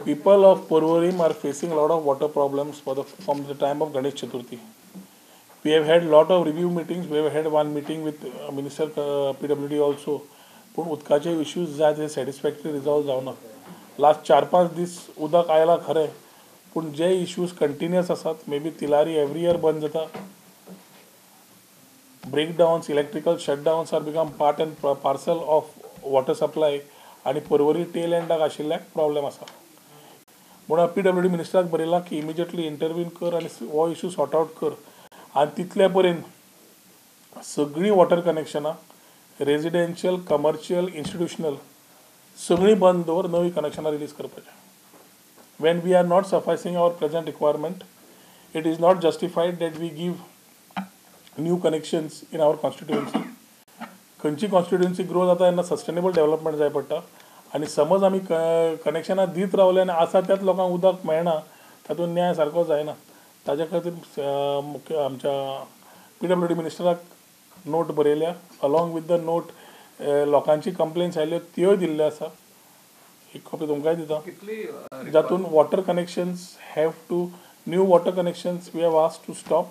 People of Porvorim are facing lot of water problems for the from the time of Ganesh Chaturthi. We have had lot of review meetings. We have had one meeting with Minister PWD also. पूण उदकाचे issues जाय ते satisfactory resolve जावना. Last 4-5 दीस उदक आयलां खरें, पूण जे इश्यूज कंटिन्युअस आसात, may be Tillari every year बंद जाता. Breakdowns, electrical shutdowns are become part and parcel of water supply आनी पर्वरी टेल एंडाक आशिल्ल्याक प्रॉब्लेम आसा. म्हणून PWD मिनिस्टराक बरयलां की इमिजिएटली इंटरवीन कर आनी हो इशू सॉर्ट आवट कर आनी तितले पर्यंत सगळीं वॉटर कनेक्शनां रेजिडेन्शियल, कमर्शियल, इन्स्टिट्युशनल सगळीं बंद दवर, नवीं कनेक्शनां रिलीज करपाचें. When we are not sufficing our present requirement, it is not justified that we give new connections in our constituency. खंयची कॉन्स्टिट्युएन्सी ग्रो जाता तेन्ना सस्टेनेबल डेवलपमेंट जाय पडटा आनी समज आमी कनेक्शनां दीत रावले आनी आसा त्याच लोकांक उदक मेळना, तातूंत न्याय सारको जायना. ताज्या खातीर मुख्य आमच्या PWD मिनिस्टराक नोट बरयल्या. अलॉंग विथ the note लोकांची कंप्लेन्स आयल्यो त्योय दिल्ल्यो आसा. एक कॉपी तुमकांय दिता, जातून water connections have to new water connections we have asked to stop.